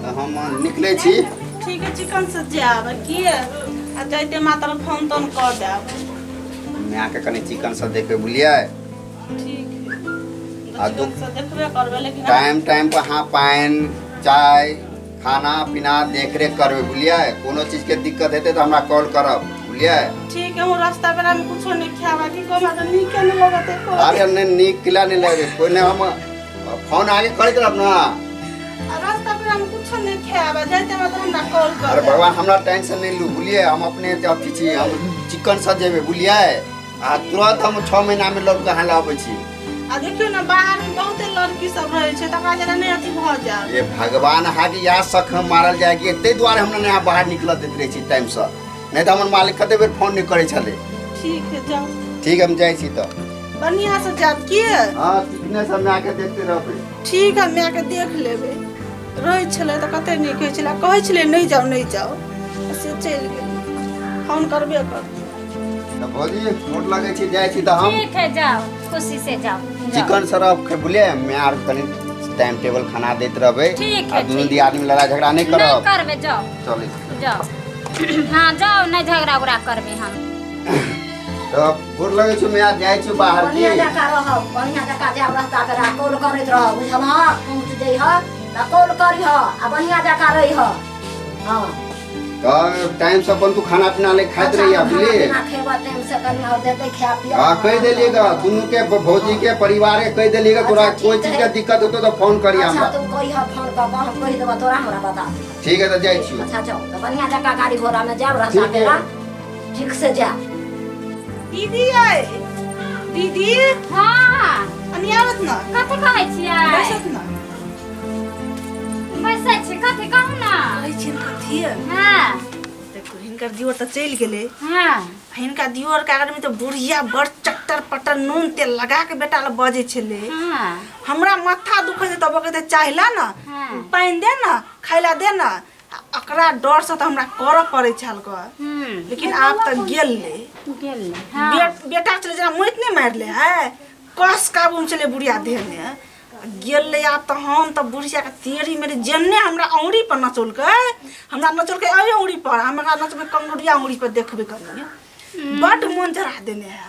तऽ हम निकलै छी। ठीक है, चिकन से जायब की आ जाइते मात्र फोन तोन कऽ देब। मायके कनि चिकन से देखबै, बुझलियै? ठीक है। आ चिकन से देखबे करबै, लेकिन टाइम टाइम पर अहाँ पानि, चाय, खाना पीना देख रेख करबै, बुझलियै? कोनो चीजके दिक्कत हेतै तऽ हमरा कॉल करब, बुझलियै? ठीक है। हम रास्ता बेरा में कुछो नहीं खाबा की को, हमरा तऽ नीके नहीं लगत एको। अरे नहीं, नीक किला नहीं लगे कोई नहीं, हम फोन आगे करैत रहब ना। आ रास्ता बेरा में कुछो नहीं खाबा, जाइते में तऽ हमरा कॉल कर अरे देब। भगवान, हमरा टेंशन नहीं लू, बुझलियै? हम अपने अथी छी, हम चिकन से जेबै, बुझलियै? आ तुरंत हम 6 महीना में लौट के अहाँ लए अबै छी। आ देखियौ ने, बाहर में बहुते लड़की सब रहै छै, तकरा जेना नहि अथी भऽ जायब। ये भगवान, अहाँके इएह शक हम मारल जाय कि ताहि दुआरे हमरा नहि अहाँ बाहर निकलऽ दैत रहै छी टाइमसँ, नहि तऽ हमर मालिक कते बेर फोन नहि करै छलै। ठीक है, जाउ। ठीक है, हम जाइ छी तऽ। बढ़िआँ से जायब की? हँ, चिकने से मायके देखते रहबै। ठीक है, मायके देख लेबै। रहै छलै तऽ कते नीक होइ छलै, कहै छलै नहि जाउ, नहि जाउ, आ से चलि गेलै। फोन करबे करतै। तऽ भौजी, मोट लगै छी, जाइ छी तऽ हम। ठीक है, जाओ, खुशी से जाओ, जाओ। चिकन सरफ बुझलियै? माय आर कनि टाइम टेबल खाना दैत रहबै। ठीक आ है, दुनू ठीक। दियादनी लड़ाइ झगड़ा नहि नहीं करब। करबे, जाओ। चलै छी। जाओ, हाँ जाओ, नहीं झगड़ा उगड़ा करबे हम। तऽ गोर लगै छी माय, जाइ छी बाहर की। बढ़िआँ जकाँ रहब, बढ़िआँ जकाँ जायब, रस्ता बेरा कॉल करैत रहब, बुझलहक? पहुँच जइह तऽ कॉल करिह आ बढ़िआँ जकाँ रहिह, हाँ। तऽ टाइम से अपन तू खाना पीना ले खाइत अच्छा, रहिया, खाना बुझलियै? पीना खेबऽ टाइम से, कनि आओर देतै खाय पिय। हाँ, कहि देलियै ग, दुनू के भौजी के परिवार के कहि देलियै ग, तोरा अच्छा, कोई ठीक चीज के है। दिक्कत होतो तऽ फोन करिया अच्छा हमरा। तू कहिह फोन कऽ कऽ, हम कहि देबऽ तोरा, हमरा बता दे। ठीक है, तऽ जाइ छी। अच्छा जाओ तऽ, बढ़िआँ जकाँ गाड़ी घोड़ामे जायब, रास्ता ठीक है। बेरा ठीक से जायब। दीदी आए, दीदी। हाँ। अनी आवत ना। कथी कहै छियै? बैसत ना। बैसै छी, कथी कहू ना। कहै छियनि कथी? हाँ। देखू, हिनकर दियोर तऽ चलि गेलै। हाँ। हिनका दियोर के आदमी तऽ बुढ़िया बड़ चट्टर पट्टर नून तेल लगा के बेटा लग बजै छलै। हाँ। हमरा माथा दुखै छै तब कहै चाय ला ना, हाँ। पानि दे ना, खाय ला दे ना। आ एकरा डर से तऽ हमरा करऽ पड़ै छल ग। लेकिन आब तऽ गेलै। गेलै, हाँ। बेटा छलै जेना मोति नहि मारले है, कस काबूमे छलै बुढ़िया देहमे गेलै। आब तऽ हम तऽ बुढ़ियाके तेरी मेरी जेन्ने हमरा औंरी पर नचौलकै, हमरा नचौलकै एहि औंरी पर, हम एकरा नचबै कंगुरिया औंरी पर, देखबै कनि। बड्ड मोन जरा देने है।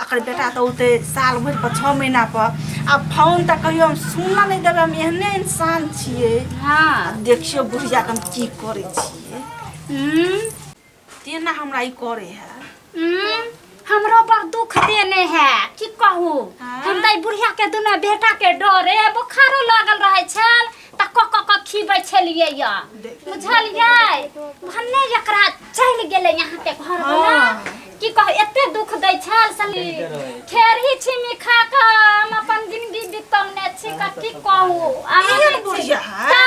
एकर बेटा तऽ औतै साल भरि पर, 6 महीना पर। आ फोन तऽ कहियो हम सुनऽ नहि देबै, हम एहने इंसान छियै। हाँ। देखियौ बुढ़ियाके हम की करै छियै। तेना हमरा ई करे है। हमरो बड़ दुख देने है, की कहू। हम तऽ ई बुढ़िया के दुनू बेटा के डरे बोखारो लागल रहै छल तऽ क क क खीबै छलियै या, बुझलियै? भन्ने एकरा चलि गेलै यहाँ के घर वाला। की कहू, एते दुख दै छल सली, खेरही छिमी खा कऽ हम अपन जिंदगी बितौने छी। की कहू अहाँ एहन नहि छी। बुढ़िया है?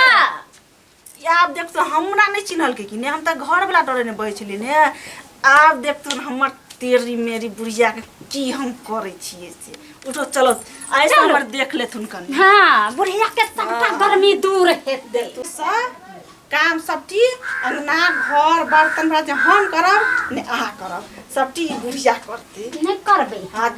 तऽ आब देखतो हमरा नहि चिन्हलकै कि नहि, हम तऽ घरवला डरे नहि बजै छलियै ने। आब देखतो हमर तेरी मेरी बुढ़ियाके की हम करै छियै से। उठो, चलो, ऐसे चलो। हमर देख लेथुन कनि। हाँ, बुढ़िया के सबटा गर्मी दूर हेतै। सब काम सबटी अंगना घर बर्तन भात हम करब ने अहाँ करब, सबटी ई बुढ़िया करतै। नहि करबै। हाँ,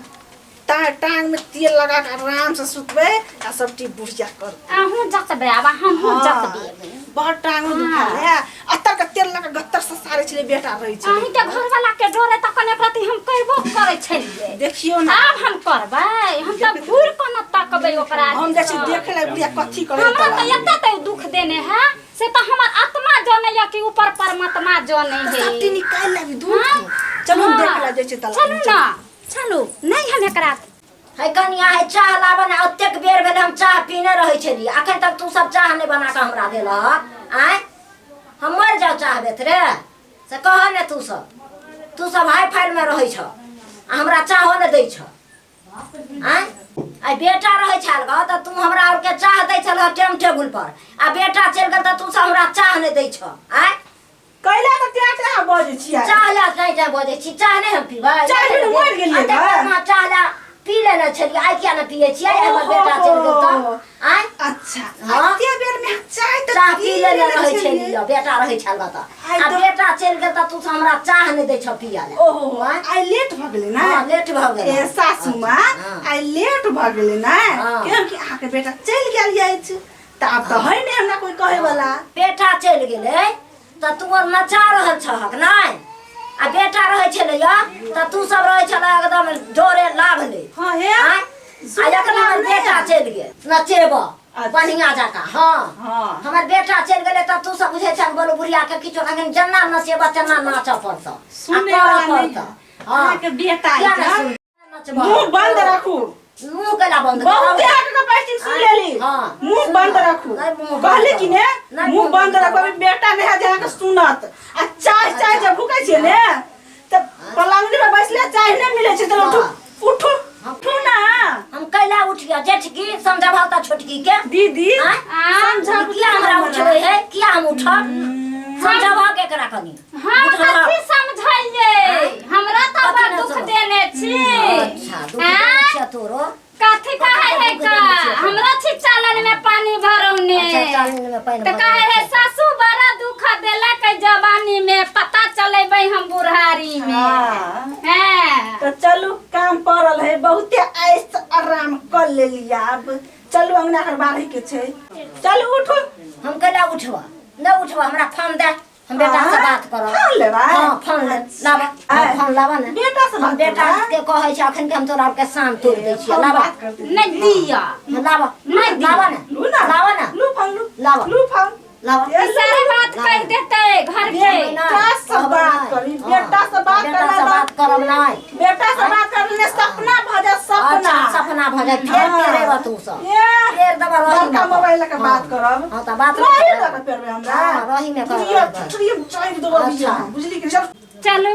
टांग में तेल लगा के आराम से सुतबै आ सब चीज बुढ़िया करतै। अहूँ जतबै आब, हमहूँ जतबै। बहुत टांग में दुखायल है, अत्तर के तेल लगा गत्तर से सारे छलै बेटा रहै छलै। अहीं के घरवाला के डरे तखन एक रति हम कहबो करै छलियै। देखियौ ने। आब हम करबै, हम तऽ घूर कऽ न तकबै ओकरा। हम जाइ छी देखे ला बुढ़िया कथी करै। हमरा तऽ एते तऽ दुख देने है से तऽ हमर आत्मा जानै या कि ऊपर परमात्मा जानै है। सबटी निकालि लेबी दुख। चलू, हम देखे ला जाइ छी तालाब। चलू ना, चलू। नहीं हम एकरा है कनिया, है चाह लाबऽ ने, ओतेक बेर भेल हम चाह पीने रहै छलियै, अखन तक तू सब चाह नहि बना कऽ हमरा देलहक। आँय, हम मरि जाउ चाह बेतरे से कह ने। तू सब हाई फाइल में रहै छ आ हमरा चाहो नहि दै छ। आँय, आइ बेटा रहै छल ग तऽ तू हमरा आरके चाह दै छलह टाइम टेबुल पर, आ बेटा चलि गेल तऽ तू सब हमरा चाह नहि दै छ। आँय। कैला तऽ ट्या ट्या बजै छियै? चाह ला चाय चाय बजै छी, चाह नहि हम पीबै? चाय पीने मरि गेलियै एतेक गै। बेरमे चाह ला पी लेने छलियै, आइ किया नहि पियै छियै? हमर बेटा चलि गेल तऽ आँय। अच्छा। हाँ। एते बेर में चाय तऽ चाह पी लेने रहै छलियै। छलियै बेटा रहै छल तऽ, आइ आ तऽ- बेटा चलि गेल तऽ तू सब हमरा चाह नहि दै छह पियै लए। ओहो, आँय? आइ लेट भऽ गेलै ने। हाँ, लेट भऽ गेलै। ए सासू माँ, हाँ। आइ लेट भऽ गेलै ने। हाँ। कियाकि अहाँके बेटा चलि गेल अछि तऽ आब तऽ है नहि हमरा कोई कहे वाला। बेटा चलि गेलै तऽ तू आर नचा रहल छहक नहि आ बेटा रहै छलैया तऽ तू सब रहै छलै एकदम डोरे लाभ ले। हाँ हे आँय? आ जखन हमर बेटा चलि गेल नचेब बढ़िया जकाँ। हाँ हाँ हमर बेटा चलि गेलै तऽ तू सब बुझै छह बोलू बुढ़िया के किछो अखन जेना नचेब तेना नाचऽ पड़तौ आ सुनै करऽ वाला नहि। पड़तौ। हाँ अहाँके बेटा किया नहि अछि सुन नचबह? मुंह बंद राखू। मुंह केला बंद बहुते करब? अहाँके कपासिटी सुन लेली। हाँ। मुंह बंद राखू। नहि, मुंह बंद कहली कि ने नहि, मुंह बंद राखू। अभी बेटा नहि है जे अहाँके सुनत। आ चाय चाय जब भूकै छियै ने तऽ पलंगनी पर बैसले चाय नहि मिलै छै। चलो उठू उठू उठू ना। हम कैला उठिया जेठकी समझाबह तऽ छोटकी के दीदी आँय? समझाबू किया हमरा उठबै है किया हम उठब समझाबह केकरा कनी हम बुझलहक? कथी समझैये हमरा तऽ कथी बड़ नहि दुख समझ- देने छी। अच्छा दुख आँय? देने छियै तोरो। कथी कहे है दुख का देने छियै तोरो। हमरा छी चालन में पानी भरौने। अच्छा चालन में पानि तऽ कहे है सासू बड़ा दुख देलक है जवानी में पता चलेबै हम बुढ़ारी में। हाँ। हैं तो चलू काम पड़ल है बहुते ऐस आराम कर लेली। आब चलू अंगना घर बाहरी के छै। चलू उठू। हम कैला उठब नहि उठब हमरा फोन दे हम बेटा से बात करब। फोन लेबै? हाँ फोन ले लाबा। आय। फोन लाबा ने बेटा से हम बात बेटा करबै? के कहै छै अखन के हम तोरा के शाम तोड़ दै छियै। फोन लाबा बात करतै। नहीं दिया लाबा नहीं दिया। लाबा ने लू ना लाबा ने लू फोन लू लाबा। लू फोन लाबा। ए, लू, सारे लू। बात कह देते घर के। बेटा से बात करी बेटा से बात बेटा से करला बात करब नहि। बेटा से बात करले सपना भऽ जायत सपना। अच्छा सपना भऽ जायत फेर हाँ। पेरेब तू सब ए, फेर देबऽ रही बड़का मोबाइल लऽ के बात करब। हाँ तऽ बात रही लऽ के पेरबै हमरा। हाँ, रही में करब। बुझलियै, ठुठरी चाटि देबऽ अच्छा। बुझली कि चल चलू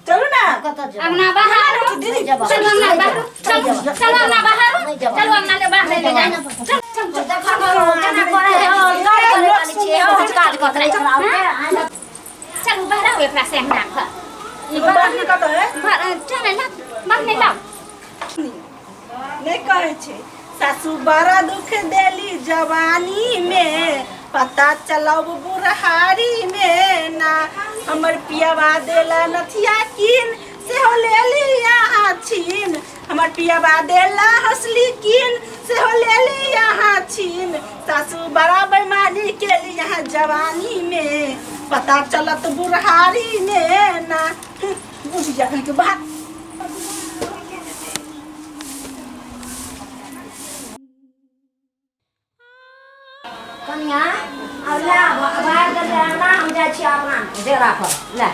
चलू ना। कतऽ जेबै? अंगना बाहर दीदी जेबै। चलू अंगना बाहर चलू चलू अंगना बाहर नहीं जेबै। चलू अंगना ले बाहर ले जाए। चल चल चल। देखऽ करू, केना करै है, ओ, काज करै वाली छियै, ओ, काज करतै एकरा आरके, आँय। चलू बाहर आओ एकरा से अंगना घर। ई एगो बाहर कतऽ है? बाहर चल ना बाहर नहीं लाओ। नहीं कहै छै सासू बड़ा दुख देली जवानी में पता चलब बुढ़ारी में ना। हमर पियावा देला नथिया कीन सेहो लेली यहाँ छीन। हमर पियावा देला हंसली कीन सेहो लेली यहाँ छीन। सासू बड़ा बेईमानी केली यहाँ जवानी में पता चलत बुढ़ारी में ना। बुझ जा के बात। कनिया आब ले बाहर गेलै अंगना हम जाइ छियै अपना डेरा पर ले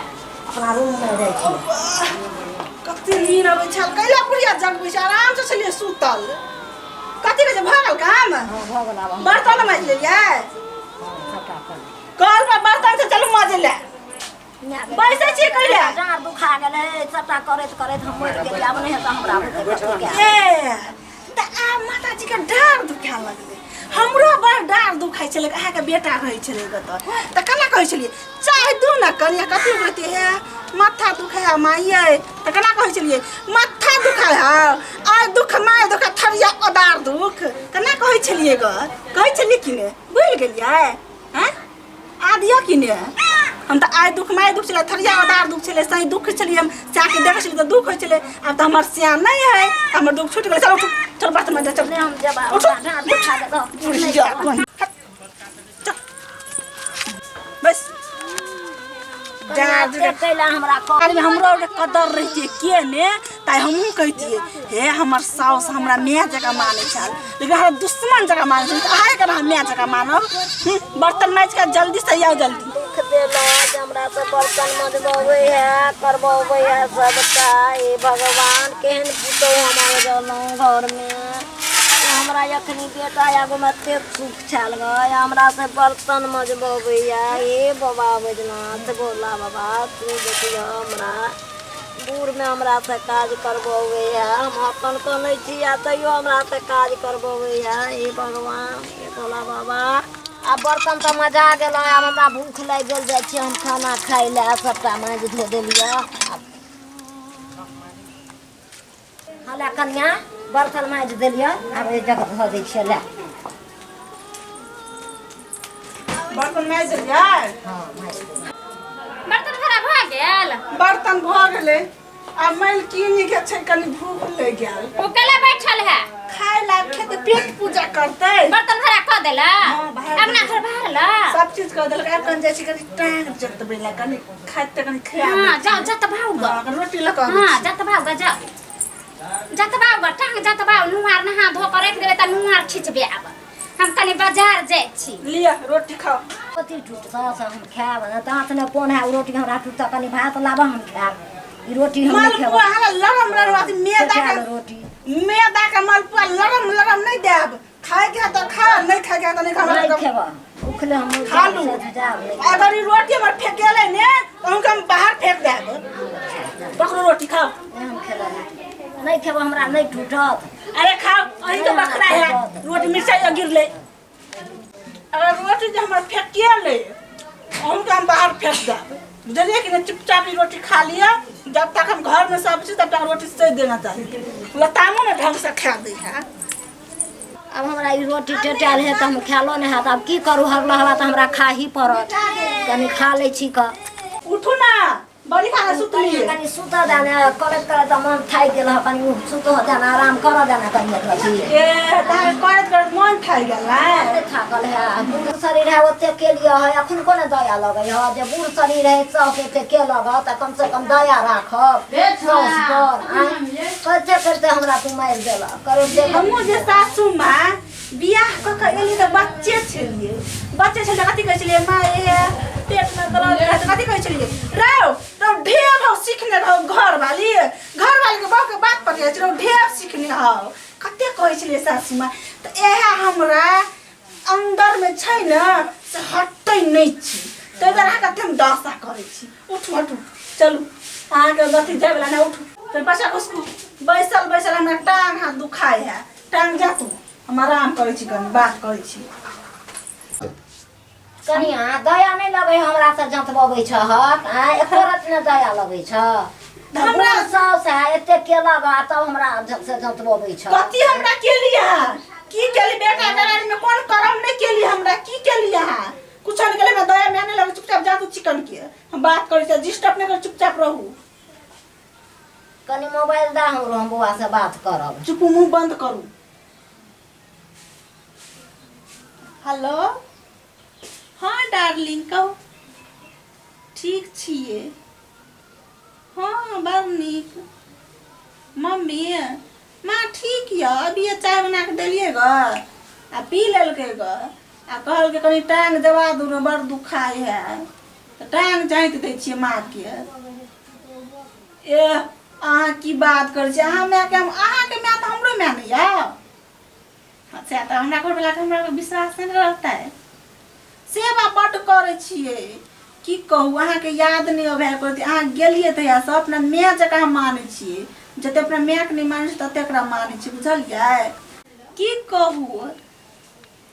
अपना रूम में जाइ छियै। कते नींद अबै छल कैला बुढ़िया जगबै छै आराम से छलियै सुतल। कथी कहै छै भऽ गेल काम? हाँ भऽ गेल आब हम बर्तन माजि लेलियै? सबटा कऽ लेलियै। कल पर बर्तन छै चलू माजै लए। बैसै छियै कैला? डाँर दुखा गेलै सबटा करैत करैत हम मरि गेलियै आब नहि हेतै हमरा बुते कतौ कएल। ए तऽ आब माताजीके डाँर दुखाए लगलै। हमरो बड़ डाँर दुखाइ छलै अहाँके बेटा रहै छलै तऽ केना कहै छलियै चाय दू ने कनिया कथी होइते हे माथा दुखाय है माइयै तऽ केना कहै छलियै माथा दुखाय है आइ दुख माय दुख थरिया ओदार दुख केना कहै छलियै ग कहै छलियै कि ने भूलि गेलियै आँय आ दिअ कि ने। हम तऽ आइ दुख माय दुख छलै थरिया ओदार दुख छलै सही दुख छलियै हम चाहके देखै छलियै तऽ दुख होइ छलै। आब तऽ हमर सियान नहि है हमर दुख छूटि गेलै। चल उठू चल बर्तन माजै चल नहि हम जेबै उठू। डाँर दुखा गेल। बुढ़िया कोन चल बस कनिया एते कैला हमरा कह आदमी हमरो आरके कदर रहितियै के ने ताइ हमहूँ कहितियै हे हमर साउस हमरा माय जकाँ मानै छल लेकिन हमरा दुश्मन जकाँ मानै छल। अहाँ केना हम माय जकाँ मानब? बर्तन माजि कऽ जल्दी से आउ जल्दी। दुख देलक हमरा से बर्तन मजबबै है करबबै है सबटा। हे भगवान केहन पुतहु हम आब घर में हमरा अखनी बेटा एगो में एतेक सुख छल ग हमरा से बर्तन मजबबै है। हे बाबा बैजनाथ भोला बाबा तू देखियौ हमरा बूढ़ में हमरा से काज करबबै है। हम अपन कनै छी आ तैयो हमरा से काज करबबै है। हे भगवान हे भोला बाबा आब बर्तन तऽ मजा गेलहुँ आब हमरा भूख लागि गेल जाइ छी हम खाना खाइ लए सबटा माँजि धो देलियै। हँ ले कनिया बर्तन माँजि देलियै आब एहि जगह धऽ दै छियै ले। बर्तन माजि देलियै? हाँ माँजि देलियै। बर्तन भरा भऽ गेल? बर्तन भऽ गेलै आ मालकिनी के छै कनि भूख लागि गेल। ओ कैला बैठल है? खाय ला खेतै पेट पूजा करतै। बर्तन भरा कऽ देला? हाँ, बाहर अंगना घर बाहर ला? सब चीज कऽ देलक। आब कनि जाइ छी कनि टाँग जतबै लए, कनि खाइत तऽ कनि खिया हाँ जाओ जतबाउ ग। हाँ, रोटी लऽ कऽ अबै हाँ छी। जतबाउ ग, जाओ जतबाउ ग, टांग जतबाउ। नुआर नहा धो कऽ राखि देबै तऽ नुआर खिचबे। आब हम कनि बाजार जाइ छी। लिअ रोटी खाउ। कथी टूटतऽ से हम खायब? दाँत नहि कोन है, ओ रोटी हमरा टूटतऽ? कनि भात लाबऽ, हम खायब। ई रोटी हम नहि मलपुआ खेब। हमरा लरम लरम अथी मैदा टेटायल के रोटी। मैदा के मलपुआ लरम लरम नहीं देब। खाए के है तो खा, नहीं खाए के है तो नहीं खा। नहीं खेब, उखले हम खा लू। जाब नहीं। अगर ई रोटी हमर फेकेले ने तो हमके हम बाहर फेंक देब। पकड़ो रोटी खाओ। नहीं, हम खेब रोटी नहीं खेब, हमरा नहीं टूटत। अरे खाओ, अहीं के बकरा है रोटी। मिर्चाई गिरले। अगर रोटी जे हमर फेकेले हमके हम बाहर फेंक देब, बुझलिए कि नहीं? चुपचाप ई रोटी खा लिअ। जब तक हम घर में सब छी तब तक रोटी सही देना चाहिए। लतामो ने ढंग से खा दी है। आब हमरा ई रोटी टेटायल है तऽ हम खायलो नहि हैत। आब की करू? हरलो हवा तऽ हमरा खा ही पड़त। कनि खा लै छी कऽ। उठू ना, बड़ी खाना सुतली। कनि सुतऽ दे ने। करैत करैत मन थाकि गेल हँ। कनि सुतऽ दे ने, आराम करऽ दे ने कनि एक रत्ती। ए ताहे करैत करैत मन थाकि गेल है। कते थाकल है। बूढ़ शरीर है, ओते के लिए है। अखन कोने दया लगै है? जे बूढ़ शरीर है सबके एते के लगत? तऽ कम से कम दया राखब साउस पर। आँय, करिते करिते हमरा तू मारि देलक करो देख। हमहूँ जे सासू माँ बियाह कऽ के एलियै तऽ बच्चे छलियै, बच्चे छलियै। कथी कहै छलियै? माँ ए पेटमे दर्द रहै तऽ कथी कहै छलियै? रौ रौ ढेर हौ सीखने रहौ। घरवाली घरवालीके बहके बात पर जाइ छलै, ढेर सीखने हौ, कते कहै छलियै सासू माँ। तऽ इएह हमरा अन्दरमे छै ने, से हटै नहि छी। ताहि दुआरे अहाँके कते हम दशा करै छी। उठू, हटू, चलू। अहाँके अथी जायवला नहि। उठू तऽ बच्चा घुसकू। बैसल बैसल हमरा टांग हाथ दुखाय है। टांग जातू, हम आराम करै छी, कनि बात करै छी। कनिया, दया नहि लगै हमरा से जतबबै छहक? आँय, एको रत्ती नहि दया लगै छ? हमरा साउस है, एते के लगा तब हमरा से जतबबै छ? कथी हमरा केली अहाँ? की केली? बेटा के बारे में कोन करम नहीं केली? हमरा की केली अहाँ? कुछ नहीं केली। हमरा दया में नहीं लगे। चुपचाप जा तू चिकन के, हम बात करै छी। डिस्टर्ब नहीं कर, चुपचाप रहू। कनि मोबाइल दा हमरो, हम बौआ से बात करब। चुप, मुंह बंद करू। हेलो, हाँ डार्लिंग, कहू। ठीक छियै? हाँ, बड़ नीक। मम्मी माँ ठीक यऽ? अभी चाय बना कऽ देलियै ग आ पी लेलकै ग। आ कहलकै कनि टांग जबा दू ने, बड़ दुखाइ है। तऽ टांग जाँति दै छियै माँके। ए अहाँ की बात करै छियै? अहाँ मायके हम अहाँके माय तऽ हमरो माय नहि यऽ। अच्छा, तऽ हमरा घरवलाके हमरा पर विश्वास नहि रहतै? सेवा बड्ड करै छियै, की कहू। अहाँके याद नहि अबै करतै। अहाँ गेलियै तहियासँ अपना माय जकाँ हम मानै छियै। जते अपना मायके नहि मानै छियै तते एकरा मानै छियै, बुझलियै? की कहू,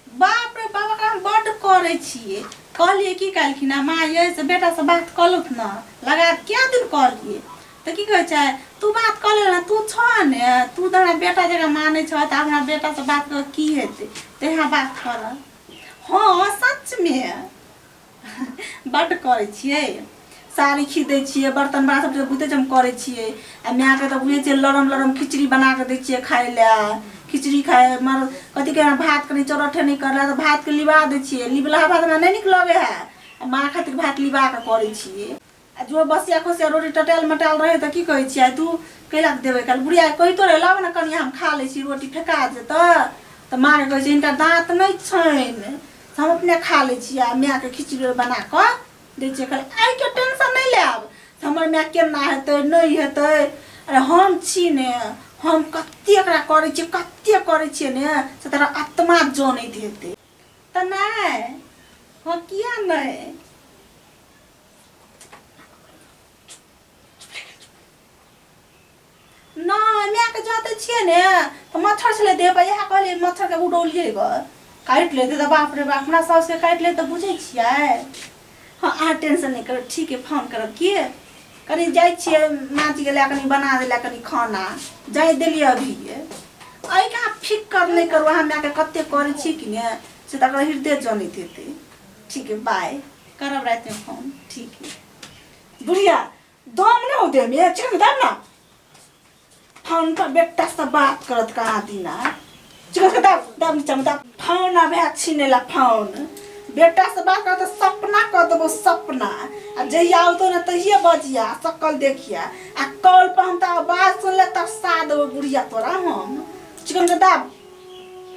बाप रे बाप, एकरा हम बड्ड करै छियै। कहलियै की कहलखिन हँ माँ यै से बेटासँ बात कऽ लौथ ने लगा। कए दिन कहलियै तऽ की कहै छै, तू बात कऽ ले ने, तू छह ने, तू तऽ हमरा बेटा जकाँ मानै छह, तऽ हमरा बेटासँ बात कऽ की हेतै? तऽ बात करऽ। हँ, सचमे बड्ड करै छियै। साड़ी खींच दै छियै, बर्तन बासन सब बुझते हम करै छियै। आ मायके तऽ बुझै छियै, लरम लरम खिचड़ी बना कऽ दै छियै खाय लए। खिचड़ी खाय मर कथी कहै, भात कनि चौरठे नहि करला तऽ भातके लिबा दै छियै। लिबलाहा भात हमरा नहि नीक लगै है। आ माँ खातिर भात लिबा कऽ करै छियै। आ जो बसिया खोसिया रोटी टटायल मटायल रहै तऽ की कहै छियै, तू कैला देबै? काल्हि बुढ़िया कहितो रहै, लाब ने कनिया, हम खा लै छी, रोटी फेका जेतै। तऽ माँके कहै छै, हिनका दाँत नहि छनि, तऽ हम अपने खा लै छियै। आ मायके खिचड़ी बना कऽ दै छियै। कहलै एहिके टेंशन नहि लेब, हमर माय केना हेतै नहि हेतै। अरे हम छी ने, हम कते एकरा करै छियै, कते करै छियै ने, से तोरा आत्मा जनैत हेतै। तऽ नहि, हँ, किया नहि? नहि, मायके जाते छियै ने तऽ मच्छर छलै देह पर, इएह कहलियै, मच्छरके उडौलियै ग, काटि लेतै तऽ बाप रे बाप, हमरा साउसके काटि लेतै तऽ बुझै छियै। हँ, अहाँ टेंशन नहि करू। ठीक है, फोन करब। की कनि जाइ छियै माँजीके लए कनि बना देला कनि खाना जाइ देलियै अभी। एहिके अहाँ फिकर नहि करू। अहाँ मायके कते करै छी कि ने, से तऽ हृदय जनैत हेतै। ठीक है, बाय, करब रातिमे फोन। ठीक है। बुढ़िया दम नहि हो देहमे, चिकन दाम ना। फोन पर बेटा से बात करत कहाँ दिना। चिकन के दाब दाब, नीचा में दाब फोन। आबे छीनेला फोन। बेटा से बात कर तऽ सपना कऽ देबो सपना। आ जहिया औतो ने तहिये बजिया सकल देखिया। आ कॉल पर हम तऽ आवाज सुनले तरसा देबो बुढ़िया तोरा हम। चिकन के दाब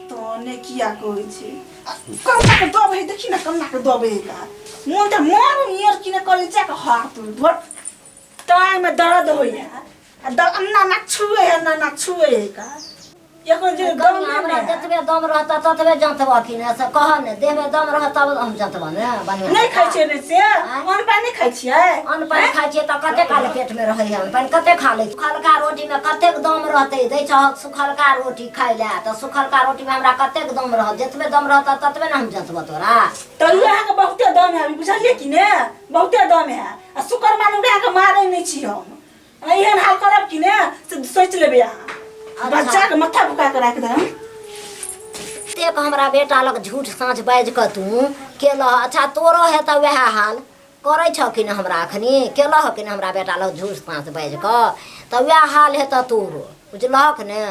तो ने किया कहै छै। आ कन्ना के दबे देखी ने, कन्ना के दबे का मोन तऽ मोन नियर की ने करे जा के हाथ तू धर टाइम में दर्द होइया। आ अन्ना ना छुए है ना ना छुए है का एको जे दम कनिया हमरा नहीं है। जतबे दम रहता ततबे जँतबह कि ने, से कह ने। देहमे दम रहत तब हम जँतबह ने बढ़िआँ। नहीं खाइ छियै ने से अन्न पानि नहीं खाइ छियै? अन्न पानि खाइ छियै तऽ कते काल पेटमे रहै है? अन्न पानि कते खा लै? सुखलका रोटीमे कतेक दम रहतै? दै छहक सुखलका रोटी खाइ लए तऽ सुखलका रोटीमे हमरा कतेक दम रहत? जतबे दम रहत ततबे ने हम जँतबह तोरा। तैयो अहाँके बहुते दम है, बुझलियै कि ने? बहुते दम है। आ शुक्र मानू अहाँके मारै नहि छी हम। आ एहन हाल करब कि ने से सोचि लेबै अहाँ। अच्छा। बच्चा के माथा भुका के राखि देब। एतेक हमरा बेटा लग झूठ साँच बाजि कऽ तू केलह। अच्छा, तोरो हेतऽ वएह हाल करै छह कि ने? हमरा अखनी केलह कि ने हमरा बेटा लग झूठ साँच बाजि कऽ, तऽ वएह हाल हेतऽ तोरो, बुझलहक ने?